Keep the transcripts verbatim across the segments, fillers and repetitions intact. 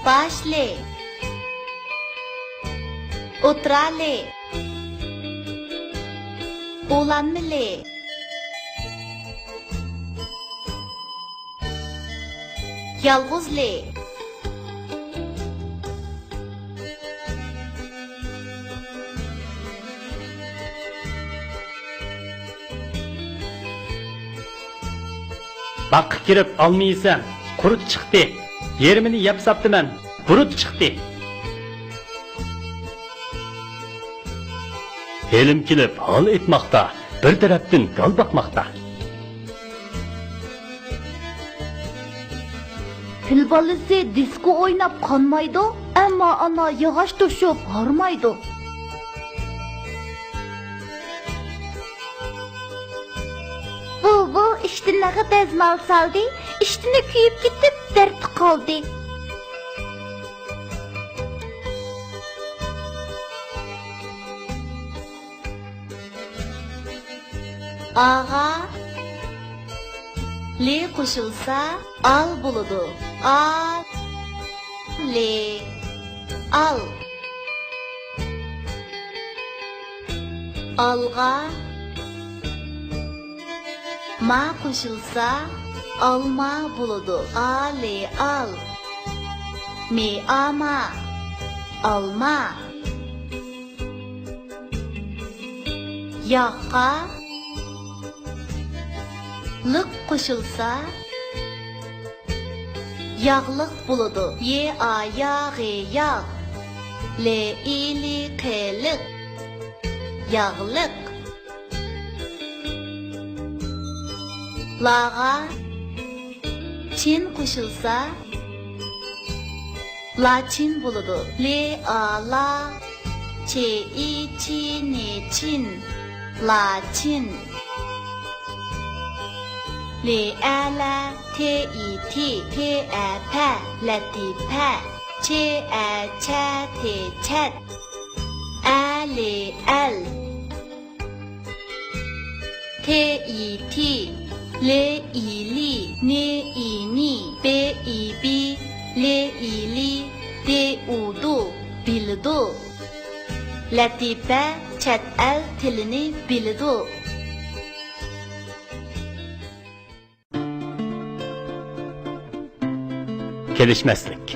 باش لى. ئوتتۇرا لى. ئۇلانما لى. يالغۇز لى. باغقا كىرىپ ئالما يېسەم، قۇرت چىقتى. يېرىمىنى يەپ ساپتىمەن، بۇرۇت چىقتى. ھېلىم كېلىپ ھال ئېيتماقتا، بىر تەرەپتىن گال باقماقتا. پىل بالىسى دىسكو ئويناپ قانمايدۇ، ئەمما ئانا ياغاچ توشۇپ ھارمايدۇ. بۇلبۇل ئىشتىنىغا دەزمال سالدى، ئىشتىنى كۆيۈپ كېتىپ دەردتە قالدى. ئاغا لى قوشۇلسا ئال بولىدۇ. ئا، لى، ئال. ئالغا ما قوشۇلسا ئالما بولىدۇ. ئا، لى، ئال. مى، ئا، ما. ئالما. ياغقا لىق قوشۇلسا، ياغلىق بولىدۇ. يې، ئا، يا، غې، ياغ. لې، ئى، لى، قې، لىق. ياغلىق. لاغا چىن قوشۇلسا، لاچىن بولىدۇ. لې، ئا، لا، چې، ئى، چى، نې، چىن. لاچىن. لې، ئە، لە، تې، ئى، تى، پې، ئە، پە، لەتىپە. چې، ئە، چە، تې، چەت. ئە، لې، ئەل. تې، ئى، تى، لې، ئى، لى، نې، ئى، نى، بې، ئى، بى، لې، ئى، لى، دې، ئۇ، دۇ، بىلىدۇ. لەتىپە چەت ئەل تىلىنى بىلىدۇ. كېلىشمەسلىك.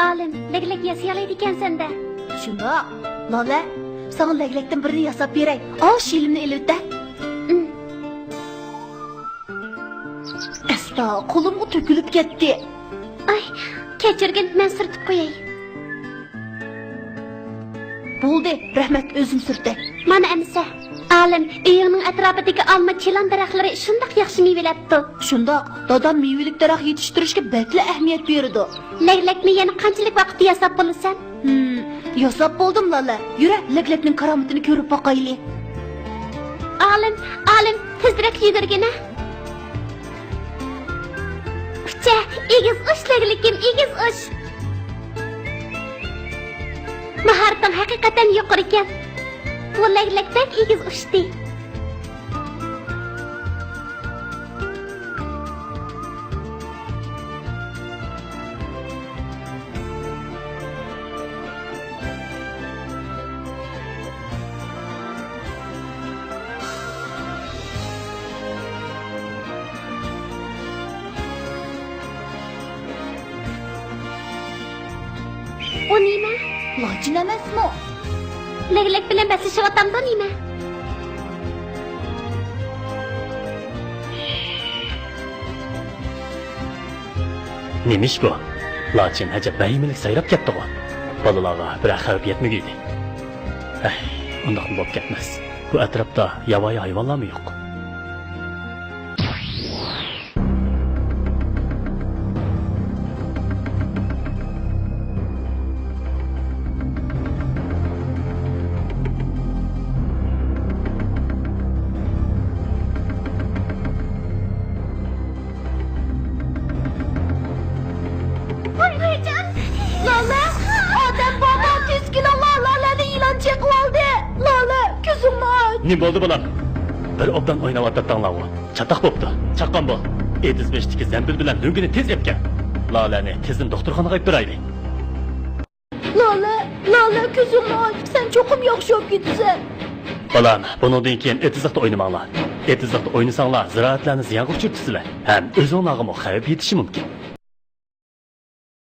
ئالىم، لەگلەك ياسىيالايدىكەنسەن-دە. شۇنداق. لالە، ساڭا لەگلەكتىن بىرنى ياساپ بېرەي. ئاۋۇ شىلىمنى ئېلىۋېتە. ئىم. ئەستا، قولۇمغا تۆكۈلۈپ كەتتى. ئاي، كەچۈرگىن، مەن سۈرتۈپ قوياي. بولدى، رەھمەت، ئۆزۈم سۈرتەي. مانا ئەمىسە. ئالىم، ئۆيۈڭنىڭ ئەتراپىدىكى ئالما، چىلان دەرەخلىرى شۇنداق ياخشى مېۋىلەپتۇ. شۇنداق، دادام مېۋىلىك دەرەخ يېتىشتۈرۈشكە بەكلا ئەھمىيەت بېرىدۇ. لەگلەكنى يەنە قانچىلىك ۋاقىتتا ياساپ بولىسەن؟ ھىم، ياساپ بولدۇم، لالە. يۈرە، لەگلەكنىڭ كارامىتىنى كۆرۈپ باقايلى. ئالىم، ئالىم، تېزرەك يۈگۈرگىنە. ئۇچە، ئېگىز ئۇچ، لەگلىكىم، ئېگىز ئۇچ. ماھارىتىڭ ھەقىقەتەن يۇقىرىكەن. بۇ لەگلەك بەك ئېگىز ئۇچتى. ئۇ نېمە؟ لاچىن ئەمەسمۇ؟ لەگلەك بىلەن بەسلىشىۋاتامدۇ نېمە؟ نېمە ئىش بۇ؟ لاچىن ئەجەب ۋەھىمىلىك سايراپ كەتتىغۇ. بالىلارغا بىرەر خەۋپ يەتمىگۈيدى. ھەي، ئۇنداقمۇ بولۇپ كەتمەس. بۇ ئەتراپتا ياۋايى ھايۋانلارمۇ يوق. ۋاي، ۋايجان! لالە! ئادەم بارمۇ؟ تېز كېلىڭلار، لالەنى يىلان چېقىۋالدى! لالە، كۆزۈڭنى ئاچ! نېمە بولدى، بالام؟ بىر ئوبدان ئويناۋاتاتتىڭلارغۇ. چاتاق بوپتۇ. چاققان بول. ئېتىز بېشىدىكى زەمبىل بىلەن لۆڭگىنى تېز ئېلىپ كەل. لالەنى تېزدىن دوختۇرخانىغا ئېلىپ بېرەيلى. لالە، لالە، كۆزۈڭنى ئاچ، سەن چوقۇم ياخشى بولۇپ كېتىسەن. بالام، بۇنىڭدىن كېيىن ئېتىزلىقتا ئوينىماڭلار. ئېتىزلىقتا ئوينىساڭلار، زىرائەتلەرنى زىيانغا ئۇچرىتىسىلەر ھەم ئۆزۈڭلارغىمۇ خەۋپ يېتىشى مۇمكىن.